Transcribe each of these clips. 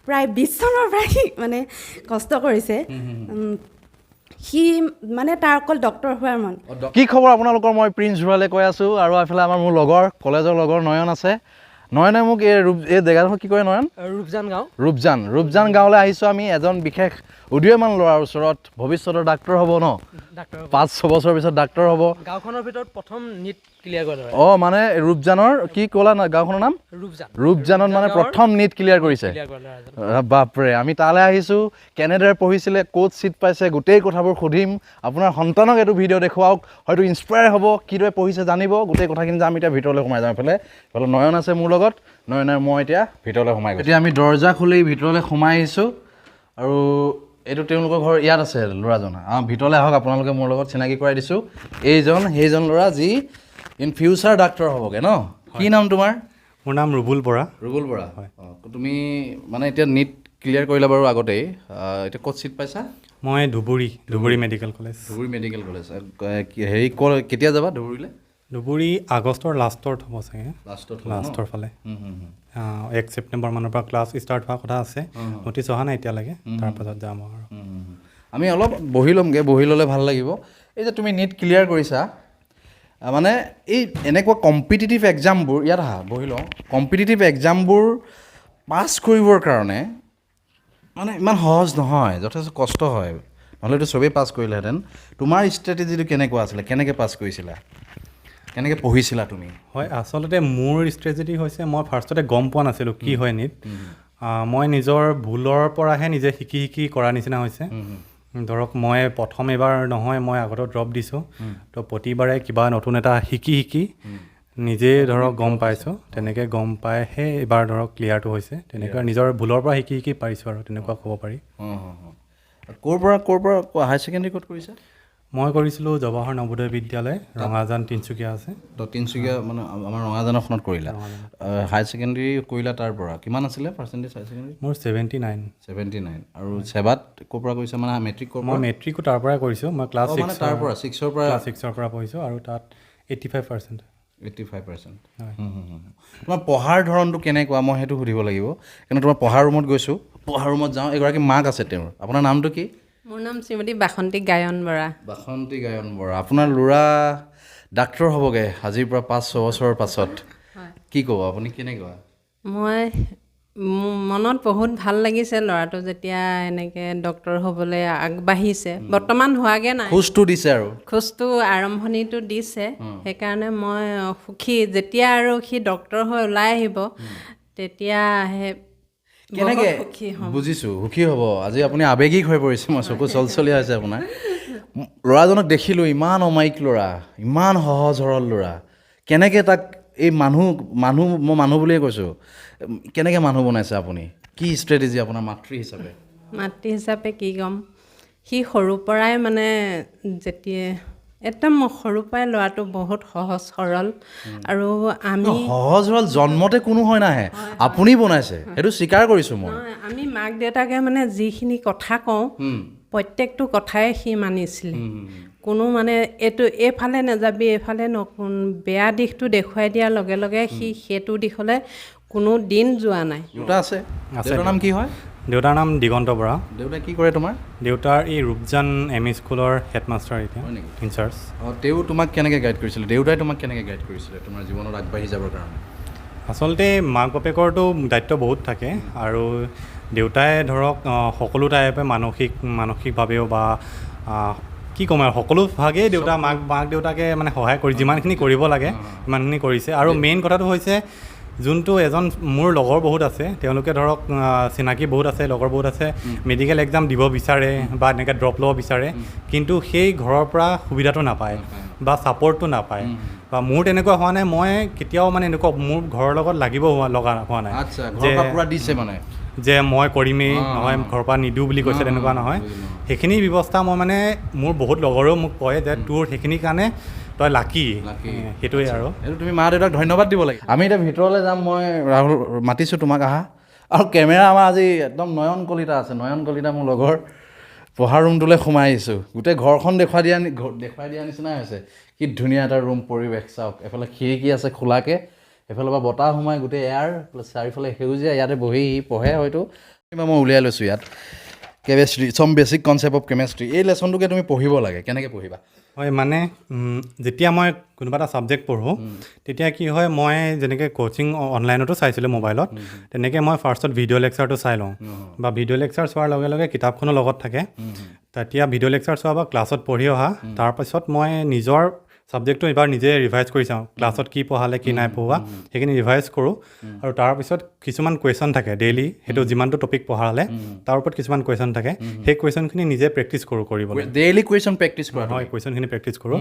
প্ৰায় 20 চনৰ পৰাই সি মানে কষ্ট কৰিছে। সি মানে তাৰ অকল ডক্টৰ হোৱাৰ মন। কি খবৰ আপোনালোকৰ? মই প্ৰিন্স ভঁৰালে কৈ আছোঁ আৰু এইফালে আমাৰ মোৰ লগৰ, কলেজৰ লগৰ নয়ন আছে। নয়নে মোক এই ৰূপ, এই জেগাডোখৰ কি কয় নয়ন? ৰূপজান গাঁও। ৰূপজান, ৰূপজান গাঁৱলৈ আহিছোঁ আমি এজন বিশেষ উদীয়মান ল'ৰাৰ ওচৰত। ভৱিষ্যতৰ ডাক্তৰ হ'ব ন? ডাক্তৰ। 5-6 বছৰৰ পিছত ডাক্তৰ হ'ব। গাঁওখনৰ ভিতৰত প্ৰথম নীট ক্লিয়াৰ কৰা ল'ৰা। অঁ, মানে ৰূপজানৰ, কি ক'লা না গাঁওখনৰ নাম? ৰূপজান। ৰূপজানত মানে প্ৰথম নীট ক্লিয়াৰ কৰিছে। ক্লিয়াৰ কৰা ল'ৰাজন। বাপৰে, আমি তালৈ আহিছোঁ। কেনেদৰে পঢ়িছিলে, ক'ত ছিট পাইছে, গোটেই কথাবোৰ সুধিম। আপোনাৰ সন্তানক এইটো ভিডিঅ' দেখুৱাওক, হয়তো ইনস্পায়াৰ হ'ব, কিদৰে পঢ়িছে জানিব। গোটেই কথাখিনি যাম, এতিয়া ভিতৰলৈ সোমাই যাম। এইফালে নয়ন আছে মোৰ লগত, নয়নে মই এতিয়া ভিতৰলৈ সোমাই গৈছোঁ। এতিয়া আমি দৰ্জা খুলি ভিতৰলৈ সোমাই আহিছোঁ আৰু এইটো তেওঁলোকৰ ঘৰ, ইয়াত আছে ল'ৰাজন। ভিতৰলৈ আহক আপোনালোকে, মোৰ লগত চিনাকি কৰাই দিছোঁ। এইজন সেইজন ল'ৰা যি ইন ফিউচাৰ ডাক্তৰ হ'বগৈ ন? কি নাম তোমাৰ? মোৰ নাম ৰুবুল বৰা। ৰুবুল বৰা। অঁ, তুমি মানে এতিয়া নীট ক্লিয়াৰ কৰিলা বাৰু আগতেই, এতিয়া ক'ত ছিট পাইছা? মই Dhubri, Dhubri medical college. Dhubri medical college. হেৰি, কেতিয়া যাবা ধুবুৰীলৈ? ধুবুৰী আগষ্টৰ লাষ্টত হ'ব চাগে। লাষ্টত? লাষ্টৰ ফালে, 1 ছেপ্টেম্বৰ মানৰ পৰা ক্লাছ ষ্টাৰ্ট হোৱা কথা আছে। নটিচ অহা নাই এতিয়ালৈকে, তাৰপাছত যাম আৰু। আমি অলপ বহি ল'মগৈ, বহি ল'লে ভাল লাগিব। এই যে তুমি নীট ক্লিয়াৰ কৰিছা, মানে এই এনেকুৱা কম্পিটিটিভ এক্সামবোৰ, ইয়াত আহা, বহি লওঁ। কম্পিটিটিভ এক্সামবোৰ পাছ কৰিবৰ কাৰণে মানে ইমান সহজ নহয়, যথেষ্ট কষ্ট হয়, নহ'লেতো চবেই পাছ কৰিলেহেঁতেন। তোমাৰ ষ্ট্ৰেটেজিটো কেনেকুৱা আছিলে? কেনেকৈ পাছ কৰিছিলা? কেনেকৈ পঢ়িছিলা তুমি? হয়, আচলতে মোৰ ষ্ট্ৰেটেজি হৈছে, মই ফাৰ্ষ্টতে গম পোৱা নাছিলোঁ কি হয় নীট। মই নিজৰ ভুলৰ পৰাহে নিজে শিকি শিকি কৰা নিচিনা হৈছে। ধৰক মই প্ৰথম এইবাৰ নহয়, মই আগতেও ড্ৰপ দিছোঁ, তো প্ৰতিবাৰে কিবা নতুন এটা শিকি শিকি নিজে ধৰক গম পাইছোঁ। তেনেকৈ গম পাইহে এইবাৰ ধৰক ক্লিয়াৰটো হৈছে। তেনেকুৱা নিজৰ ভুলৰ পৰা শিকি শিকি পাৰিছোঁ আৰু তেনেকুৱা ক'ব পাৰি। অঁ, ক'ৰ পৰা হায়াৰ ছেকেণ্ডেৰী ক'ত কৰিছা? মই কৰিছিলোঁ জৱাহৰ নৱোদয় বিদ্যালয়, ৰঙাজান, তিনিচুকীয়া আছে। তো তিনিচুকীয়া মানে আমাৰ ৰঙাজানখনত কৰিলা হায়াৰ ছেকেণ্ডেৰী কৰিলা। তাৰ পৰা কিমান আছিলে পাৰ্চেণ্টেজ হায়াৰ ছেকেণ্ডেৰী? মোৰ 79। 79। আৰু ছেবাত ক'ৰ পৰা কৰিছা, মানে মেট্ৰিক ক'ৰ মই পৰা? মেট্ৰিকো তাৰ পৰাই কৰিছোঁ। মই ক্লাছ অঁ, মানে ছিক্স তাৰ পৰা, ছিক্সৰ পৰা? ক্লাছ ছিক্সৰ পৰা পঢ়িছোঁ আৰু তাত 85%। 85%। হয়। তোমাৰ পঢ়াৰ ধৰণটো কেনেকুৱা, মই সেইটো সুধিব লাগিব। কিন্তু তোমাৰ পঢ়াৰ ৰুমত গৈছোঁ, পঢ়াৰ ৰুমত যাওঁ। এগৰাকী মাক আছে তেওঁৰ। আপোনাৰ নামটো কি? মোৰ নাম শ্ৰীমতী বাসন্তী গায়ন বৰা। বাসন্তী গায়ন বৰা। আপোনাৰ ল'ৰা ডাক্তৰ হ'বগৈ আজিৰ পৰা 5-6 বছৰৰ পাছত, কি ক'ব আপুনি, কেনেকুৱা? মই মনত বহুত ভাল লাগিছে, ল'ৰাটো যেতিয়া এনেকৈ ডক্তৰ হ'বলৈ আগবাঢ়িছে। বৰ্তমান হোৱাগৈ নাই। খোজটো দিছে আৰু। খোজটো, আৰম্ভণিটো দিছে, সেইকাৰণে মই সুখী। যেতিয়া আৰু সি ডক্তৰ হৈ ওলাই আহিব, তেতিয়া সেই বহুত কেনেকৈ সুখী হ'ম। বুজিছোঁ, সুখী হ'ব। আজি আপুনি আৱেগিক হৈ পৰিছে, মই চকু চলচলীয়া হৈছে আপোনাৰ। ল'ৰাজনক দেখিলোঁ, ইমান অমায়িক ল'ৰা, ইমান সহজ সৰল ল'ৰা। কেনেকৈ তাক এই মানুহ, মানুহ, মই মানুহ বুলিয়ে কৈছোঁ, কেনেকৈ মানুহ বনাইছে আপুনি? কি ষ্ট্ৰেটেজি আপোনাৰ মাতৃ হিচাপে? মাতৃ হিচাপে কি ক'ম, সি সৰুৰ পৰাই মানে যেতিয়া একদম সৰুৰ পৰাই ল'ৰাটো বহুত সহজ সৰল আৰু আমি সহজ সৰল জন্মতে কোনো হৈ নাহে, আপুনি বনাইছে, সেইটো স্বীকাৰ কৰিছোঁ মই। নহয়, আমি মাক দেউতাকে মানে যিখিনি কথা কওঁ, প্ৰত্যেকটো কথাই সি মানিছিলে। কোনো মানে এইটো এইফালে নাযাবি, এইফালে নকোন, বেয়া দিশটো দেখুৱাই দিয়াৰ লগে লগে সি সেইটো দিশলৈ কোনো দিন যোৱা নাই। দেউতা আছে? আছে। দেউতাৰ নাম কি হয়? দেউতাৰ নাম দিগন্ত বৰা। দেউতাই কি কৰে তোমাৰ? দেউতাৰ এই ৰূপজান এম ই স্কুলৰ হেডমাষ্টাৰ এতিয়া। হয় নেকি? ইনচাৰ্জ। অঁ, তেওঁ তোমাক কেনেকৈ গাইড কৰিছিলে, দেউতাই তোমাক কেনেকৈ গাইড কৰিছিলে তোমাৰ জীৱনত আগবাঢ়ি যাবৰ কাৰণে? আচলতে মাক বাপেকৰতো দায়িত্ব বহুত থাকে আৰু দেউতাই ধৰক সকলো টাইপে মানসিকভাৱেও বা কি ক'ম আৰু, সকলো ভাগেই দেউতা মাক মাক দেউতাকে মানে সহায় কৰি যিমানখিনি কৰিব লাগে সিমানখিনি কৰিছে। আৰু মেইন কথাটো হৈছে, যোনটো এজন মোৰ লগৰ বহুত আছে, তেওঁলোকে ধৰক চিনাকি বহুত আছে, লগৰ বহুত আছে, মেডিকেল এক্সাম দিব বিচাৰে বা এনেকৈ ড্ৰপ ল'ব বিচাৰে, কিন্তু সেই ঘৰৰ পৰা সুবিধাটো নাপায় বা ছাপৰ্টটো নাপায়। বা মোৰ তেনেকুৱা হোৱা নাই। মই কেতিয়াও মানে এনেকুৱা মোৰ ঘৰৰ লগত লাগিব হোৱা লগা হোৱা নাই। ঘৰৰ পৰা পূৰা দিছে মানে। যে মই কৰিমেই, নহয় ঘৰৰ পৰা নিদিওঁ বুলি কৈছে, তেনেকুৱা নহয়। সেইখিনি ব্যৱস্থা মই মানে মোৰ বহুত লগৰেও মোক কয় যে তোৰ সেইখিনিৰ কাৰণে তই লাকি। লাকি। সেইটোৱে আৰু। সেইটো তুমি মা দেউতাক ধন্যবাদ দিব লাগে। আমি এতিয়া ভিতৰলৈ যাম। মই ৰাহুল মাতিছোঁ তোমাক, আহা। আৰু কেমেৰা আমাৰ আজি একদম নয়ন কলিতা আছে। নয়ন কলিতা মোৰ লগৰ। পঢ়া ৰুমটোলৈ সোমাই আহিছোঁ। গোটেই ঘৰখন দেখুৱাই দিয়া নিচিনাই হৈছে। কি ধুনীয়া এটা ৰুম, পৰিৱেশ চাওক। এফালে খিৰিকী আছে খোলাকৈ, সেইফালৰ পৰা বতাহ সোমাই গোটেই এয়াৰ, প্লাছ চাৰিওফালে সেউজীয়া, ইয়াতে বহি সি পঢ়ে হয়তো। কিবা মই উলিয়াই লৈছোঁ ইয়াত, chemistry, some basic concept of chemistry। এই লেচনটোকে তুমি পঢ়িব লাগে। কেনেকৈ পঢ়িবা? হয়, মানে যেতিয়া মই কোনোবা এটা ছাবজেক্ট পঢ়োঁ, তেতিয়া কি হয়, মই যেনেকৈ কোচিং অনলাইনতো চাইছিলোঁ মোবাইলত, তেনেকৈ মই ফাৰ্ষ্টত ভিডিঅ' লেকচাৰটো চাই লওঁ বা ভিডিঅ' লেকচাৰ চোৱাৰ লগে লগে কিতাপখনো লগত থাকে। তেতিয়া ভিডিঅ' লেকচাৰ চোৱা বা ক্লাছত পঢ়ি অহা, তাৰপাছত মই নিজৰ ছাবজেক্টটো এবাৰ নিজে ৰিভাইজ কৰি চাওঁ, ক্লাছত কি পঢ়ালে, কি নাই পঢ়োৱা, সেইখিনি ৰিভাইজ কৰোঁ। আৰু তাৰপিছত কিছুমান কুৱেশ্যন থাকে ডেইলি, সেইটো যিমানটো টপিক পঢ়ালে তাৰ ওপৰত কিছুমান কুৱেশ্যন থাকে, সেই কুৱেশ্যনখিনি নিজে প্ৰেক্টিছ কৰোঁ কৰিবলৈ। ডেইলি কুৱেশ্যন প্ৰেক্টিছ কৰা? হয়, কুৱেশ্যনখিনি প্ৰেক্টিছ কৰোঁ।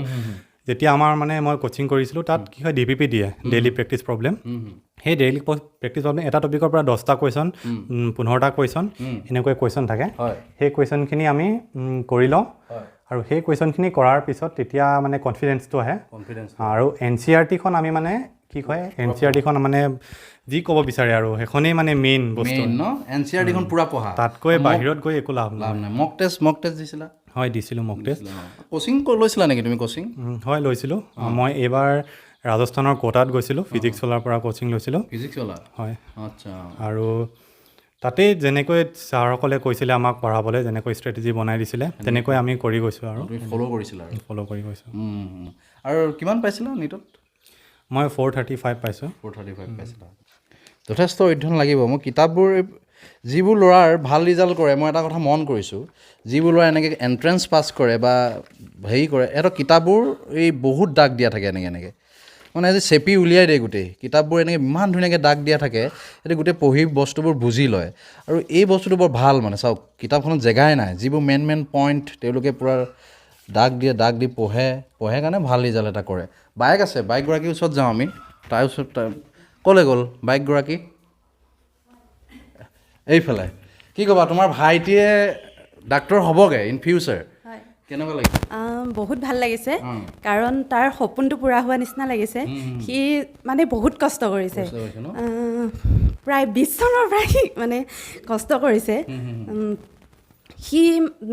যেতিয়া আমাৰ মানে মই কোচিং কৰিছিলোঁ, তাত কি হয়, ডিপিপি দিয়ে, ডেইলি প্ৰেক্টিছ প্ৰব্লেম। সেই ডেইলি প্ৰেক্টিছ প্ৰব্লেম এটা টপিকৰ পৰা 10টা কুৱেশ্যন, 15টা কুৱেশ্যন, এনেকৈ কুৱেশ্যন থাকে। সেই কুৱেশ্যনখিনি আমি কৰি লওঁ আৰু সেই কুৱেশ্যনখিনি কৰাৰ পিছত তেতিয়া মানে কনফিডেঞ্চটো আহে। কনফিডেঞ্চ। আৰু এনচিইআৰটিখন আমি মানে কি কয়, এনচিইআৰটিখন মানে যি ক'ব বিচাৰে আৰু সেইখনেই মানে মেইন বস্তু। মেইন ন, এনচিইআৰটিখন পূৰা পঢ়া। তাতকৈ বাহিৰত গৈ একো লাভ নাই। লাভ নাই। মক টেষ্ট দিছিলা? হয়, দিছিলোঁ মক টেষ্ট। কোচিং লৈছিলা নেকি তুমি কোচিং? হয়, লৈছিলোঁ। মই এইবাৰ ৰাজস্থানৰ কোটাত গৈছিলোঁ, ফিজিক্স ৱালাৰ পৰা কোচিং লৈছিলোঁ। ফিজিক্স ৱালা? হয়। আৰু তাতেই যেনেকৈ ছাৰসকলে কৈছিলে আমাক পঢ়াবলৈ, যেনেকৈ ষ্ট্ৰেটেজি বনাই দিছিলে, তেনেকৈ আমি কৰি গৈছোঁ আৰু তুমি ফ'ল' কৰিছিলা আৰু? ফ'ল' কৰি গৈছোঁ। আৰু কিমান পাইছিলা নীটত? মই 435 পাইছোঁ। 435 পাইছিলা। যথেষ্ট অধ্যয়ন লাগিব। মই কিতাপবোৰ, যিবোৰ ল'ৰাৰ ভাল ৰিজাল্ট কৰে, মই এটা কথা মন কৰিছোঁ, যিবোৰ ল'ৰা এনেকৈ এণ্ট্ৰেঞ্চ পাছ কৰে বা হেৰি কৰে, সিহঁতৰ কিতাপবোৰ এই বহুত দাগ দিয়া থাকে এনেকৈ এনেকৈ, মানে আজি চেপি উলিয়াই দিয়ে গোটেই কিতাপবোৰ, এনেকৈ ইমান ধুনীয়াকৈ দাগ দিয়া থাকে, সিহঁতে গোটেই পঢ়ি বস্তুবোৰ বুজি লয়। আৰু এই বস্তুটো বৰ ভাল। মানে চাওক, কিতাপখনত জেগাই নাই, যিবোৰ মেইন মেইন পইণ্ট তেওঁলোকে পূৰা দাগ দিয়ে, দাগ দি পঢ়ে, পঢ়ে কাৰণে ভাল ৰিজাল্ট এটা কৰে। বায়েক আছে, বায়েকগৰাকীৰ ওচৰত যাওঁ আমি। তাইৰ ওচৰত, ক'লৈ গ'ল বায়েকগৰাকী? এইফালে। কি ক'বা, তোমাৰ ভাইটিয়ে ডাক্তৰ হ'বগৈ ইন ফিউচাৰ, কেনেকুৱা লাগিছে? বহুত ভাল লাগিছে, কাৰণ তাৰ সপোনটো পূৰা হোৱা নিচিনা লাগিছে। সি মানে বহুত কষ্ট কৰিছে। কষ্ট কৰিছে ন? প্ৰায় 20 চনৰ পৰাই সি মানে কষ্ট কৰিছে। সি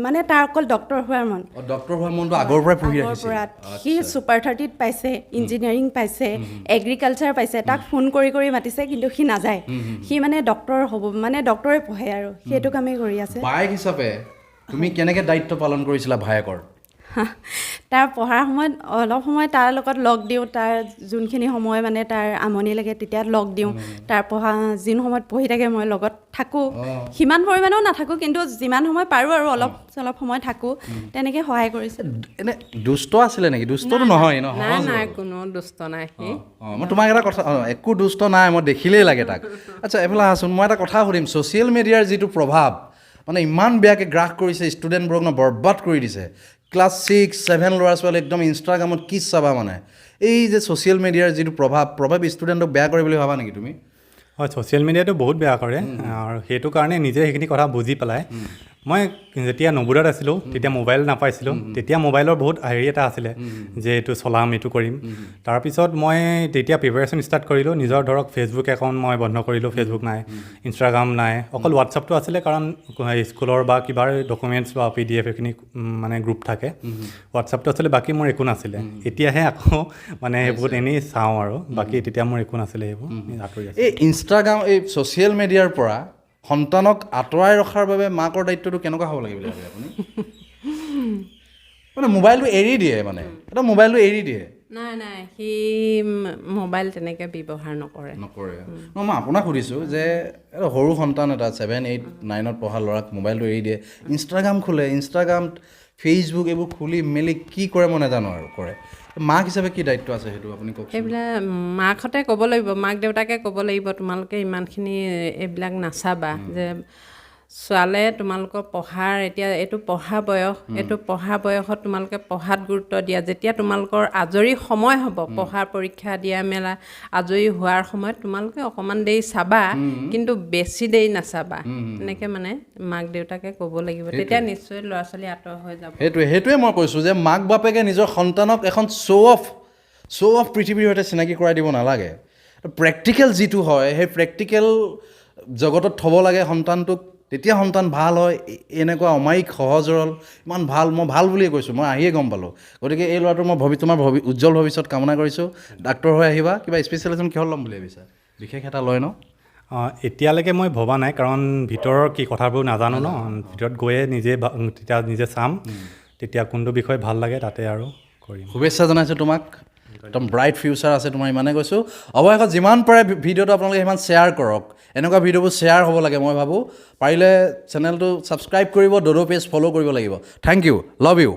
মানে তাৰ অকল ডক্তৰ হোৱাৰ মন। অঁ, ডক্তৰ হোৱাৰ মনটো আগৰ পৰাই পঢ়ি আগৰ ৰাখিছিল। পৰা। সি ছুপাৰ 30ত পাইছে, ইঞ্জিনিয়াৰিং পাইছে, এগ্ৰিকালচাৰ পাইছে। তাক ফোন কৰি কৰি মাতিছে, কিন্তু সি নাযায়। সি মানে ডক্তৰ হ'ব, মানে ডক্তৰে পঢ়ে আৰু সেইটো কামেই কৰি আছে। বায়েক হিচাপে তুমি কেনেকৈ দায়িত্ব পালন কৰিছিলা ভায়েকৰ? তাৰ পঢ়াৰ সময়ত অলপ সময় তাৰ লগত লগ দিওঁ। তাৰ যোনখিনি সময় মানে তাৰ আমনি লাগে, তেতিয়া লগ দিওঁ। তাৰ পঢ়া যোন সময়ত পঢ়ি থাকে, মই লগত থাকোঁ। সিমান পৰিমাণেও নাথাকোঁ, কিন্তু যিমান সময় পাৰোঁ আৰু অলপ চলপ সময় থাকোঁ, তেনেকৈ সহায় কৰিছোঁ। এনে দুষ্ট আছিলে নেকি? দুষ্টটো নহয় ন? নাই নাই, কোনো দুষ্ট নাই সি। অঁ, মই তোমাক এটা কথা, অঁ, একো দুষ্ট নাই, মই দেখিলেই লাগে তাক। আচ্ছা, এইফালে আহাচোন, মই এটা কথা সুধিম। ছ'চিয়েল মিডিয়াৰ যিটো প্ৰভাৱ, মানে ইমান বেয়াকৈ গ্ৰাস কৰিছে ষ্টুডেণ্টবোৰক ন, বৰবাদ কৰি দিছে। ক্লাছ 6 7 ল'ৰা ছোৱালী একদম ইনষ্টাগ্ৰামত কি চাবা। মানে এই যে ছ'চিয়েল মিডিয়াৰ যিটো প্ৰভাৱ ষ্টুডেণ্টক বেয়া কৰে বুলি ভাবা নেকি তুমি? হয়, ছ'চিয়েল মিডিয়াটো বহুত বেয়া কৰে আৰু সেইটো কাৰণে নিজে সেইখিনি কথা বুজি পেলাই মই যেতিয়া নৱোদয়ত আছিলোঁ, তেতিয়া মোবাইল নাপাইছিলোঁ। তেতিয়া মোবাইলৰ বহুত হেৰি এটা আছিলে যে এইটো চলাম, এইটো কৰিম। তাৰপিছত মই তেতিয়া প্ৰিপেৰেশ্যন ষ্টাৰ্ট কৰিলোঁ। নিজৰ ধৰক ফেচবুক একাউণ্ট মই বন্ধ কৰিলোঁ, ফেচবুক নাই, ইনষ্টাগ্ৰাম নাই, অকল হোৱাটছআপটো আছিলে, কাৰণ স্কুলৰ বা কিবাৰ ডকুমেণ্টছ বা পিডিএফ এইখিনি মানে গ্ৰুপ থাকে, হোৱাটছআপটো আছিলে, বাকী মোৰ একো নাছিলে। এতিয়াহে আকৌ মানে সেইবোৰ এনেই চাওঁ আৰু বাকী তেতিয়া মোৰ একো নাছিলে, সেইবোৰ আঁতৰি আছে। এই ইনষ্টাগ্ৰাম, এই ছ'চিয়েল মিডিয়াৰ পৰা সন্তানক আঁতৰাই ৰখাৰ বাবে মাকৰ দায়িত্বটো কেনেকুৱা হ'ব লাগে বুলি ভাবে আপুনি? মানে মোবাইলটো এৰি দিয়ে, মানে এটা মোবাইলটো এৰি দিয়ে। নাই নাই, সি মোবাইল তেনেকৈ ব্যৱহাৰ নকৰে। নকৰে ন? মই আপোনাক সুধিছোঁ যে এটা সৰু সন্তান এটা, 7 8 9ত পঢ়া ল'ৰাক মোবাইলটো এৰি দিয়ে, ইনষ্টাগ্ৰাম খোলে, ইনষ্টাগ্ৰাম, ফেচবুক এইবোৰ খুলি মেলি কি কৰে মই নাজানো আৰু কৰে। মাক হিচাপে কি দায়িত্ব আছে সেইটো আপুনি কওকচোন। সেইবিলাক মাকহঁতে ক'ব লাগিব, মাক দেউতাকে ক'ব লাগিব, তোমালোকে ইমানখিনি এইবিলাক নাচাবা, যে ছোৱালে তোমালোকৰ পঢ়াৰ এতিয়া এইটো পঢ়া বয়স, এইটো পঢ়া বয়সত তোমালোকে পঢ়াত গুৰুত্ব দিয়া। যেতিয়া তোমালোকৰ আজৰি সময় হ'ব, পঢ়াৰ পৰীক্ষা দিয়া মেলা আজৰি হোৱাৰ সময়ত তোমালোকে অকণমান দেৰি চাবা, কিন্তু বেছি দেৰি নাচাবা। এনেকৈ মানে মাক দেউতাকে ক'ব লাগিব, তেতিয়া নিশ্চয় ল'ৰা ছোৱালী আঁতৰ হৈ যাব। সেইটোৱে মই কৈছোঁ যে মাক বাপেকে নিজৰ সন্তানক এখন শ্ব' অফ পৃথিৱীৰ সৈতে চিনাকি কৰাই দিব নালাগে। প্ৰেক্টিকেল যিটো হয়, সেই প্ৰেক্টিকেল জগতত থ'ব লাগে সন্তানটোক। তেতিয়া সন্তান ভাল হয়। এনেকুৱা অমায়িক, সহজ সৰল, ইমান ভাল, মই ভাল বুলিয়ে কৈছোঁ, মই আহিয়ে গম পালোঁ। গতিকে এই ল'ৰাটোৰ মই তোমাৰ উজ্জ্বল ভৱিষ্যত কামনা কৰিছোঁ। ডাক্তৰ হৈ আহিবা। কিবা স্পেচিয়েলাইজেশ্যন কিহত ল'ম বুলি ভাবিছা? বিশেষ এটা লয় ন? এতিয়ালৈকে মই ভবা নাই, কাৰণ ভিতৰৰ কি কথাবোৰ নাজানো ন। ভিতৰত গৈয়ে নিজে তেতিয়া নিজে চাম, তেতিয়া কোনটো বিষয় ভাল লাগে তাতে আৰু কৰিম। শুভেচ্ছা জনাইছোঁ তোমাক, একদম ব্ৰাইট ফিউচাৰ আছে তোমাৰ, ইমানে কৈছোঁ। অৱশেষত যিমান পাৰে ভিডিঅ'টো আপোনালোকে সিমান শ্বেয়াৰ কৰক, এনেকুৱা ভিডিঅ'বোৰ শ্বেয়াৰ হ'ব লাগে মই ভাবোঁ। পাৰিলে চেনেলটো ছাবস্ক্ৰাইব কৰিব, ড'ড' পেজ ফ'ল' কৰিব লাগিব। Thank you, love you.